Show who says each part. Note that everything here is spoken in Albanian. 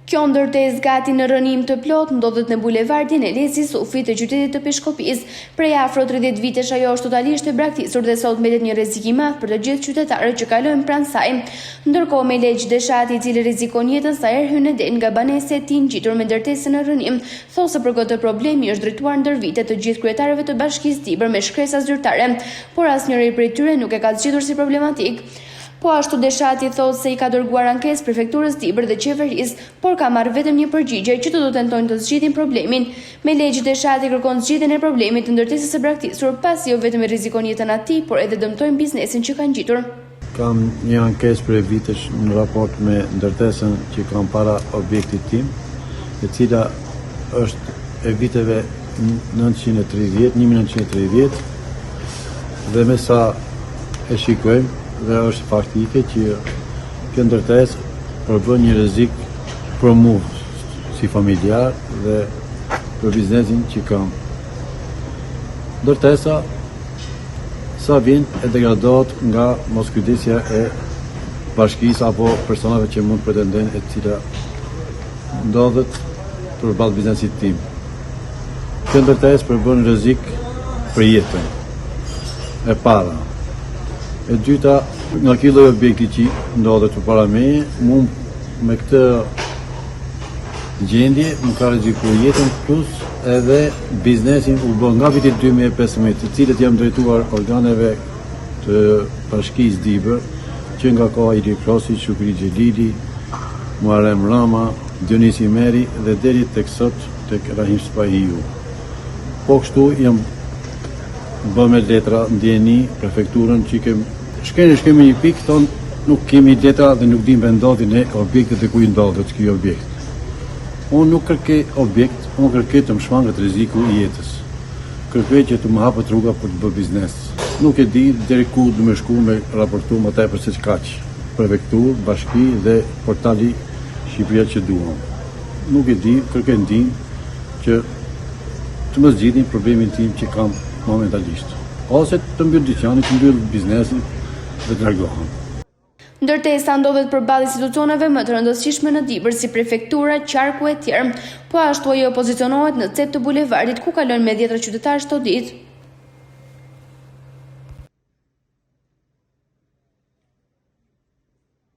Speaker 1: Kjo ndërtesë gati në rrënim të plotë ndodhet në bulevardin Elez Isufi të qytetit të Peshkopisë. Prej afro 30 vitesh ajo është totalisht e braktisur dhe sot mbetet një rrezik i madh për të gjithë qytetarët që kalojnë pranë saj. Ndërkohë Meleq Deshati i cili rrezikon jetën sa herë hyn e del nga banesa e tij ngjitur me ndërtesën në rrënim, thotë se për këtë problem i është drejtuar ndër vite të gjithë kryetarëve të Bashkisë Dibër me shkresa zyrtare, por asnjëri prej tyre nuk e ka zgjidhur si problematikë. Po ashtu Deshati thotë se i ka dërguar ankesë Prefekturës Dibër dhe Qeverisë, por ka marrë vetëm një përgjigje që do të tentojnë të zgjidhin problemin. Meleq Deshati kërkon zgjidhjen e problemit të ndërtesës së braktisur, pasi jo vetëm i rrezikon jetën atij, por edhe dëmtojnë biznesin që ka ngjitur.
Speaker 2: Kam një ankesë prej vitesh në raport me ndërtesën që kam para objektit tim, e cila është e viteve 930, 1930, dhe me sa e shikojmë dhe është faktike që kjo ndërtesë përbën një rrezik për mua si familjar dhe për biznesin që kam. Ndërtesa sa vjen e degradohet nga moskujdesja e bashkisë apo personave që mund të pretendojnë e cila ndodhet përballë biznesit tim. Kjo ndërtesë përbën rrezik për jetën. E para. E dyta, nga ky lloj objekti që ndodhet përpara meje, mu me këtë gjendje më ka rrezikuar jetën plus edhe biznesin u bë nga viti 2015, të cilët jam drejtuar organeve të Bashkisë Dibër, që nga koha Ilir Klosi, Shukri Xhelili, Muharrem Rama, Dionis Imeri dhe deri tek sot tek Rahim Spahiu. Po kështu jam bë me letra ndjeni prefekturën që kem shkojmë shkojmë një pikë thonë nuk kemi letra dhe nuk dim vendndodhjen e objektit dhe ku i ndodhet ky objekt. Unë nuk kërkoj objekt, unë kërkoj të më shmanget rreziku i jetës. Kërkoj që të më hapet rruga për të bërë biznes. Nuk e di deri ku do me shku me raportu më tepër se kaq. Prefekturë, bashki dhe portali Shqipëria që duam. Nuk e di, kërkoj ndihmë që të më zgjidhin problemin tim që kam momentalisht. Ose të mbyll dyqanin, të mbyll biznesin dhe të largohem.
Speaker 1: Ndërtesa ndodhet përballë institucioneve më të rëndësishme në Dibër si prefektura, qarku etj. Po ashtu ajo pozicionohet në cep të bulevardit ku kalojnë me dhjetra qytetarë çdo ditë.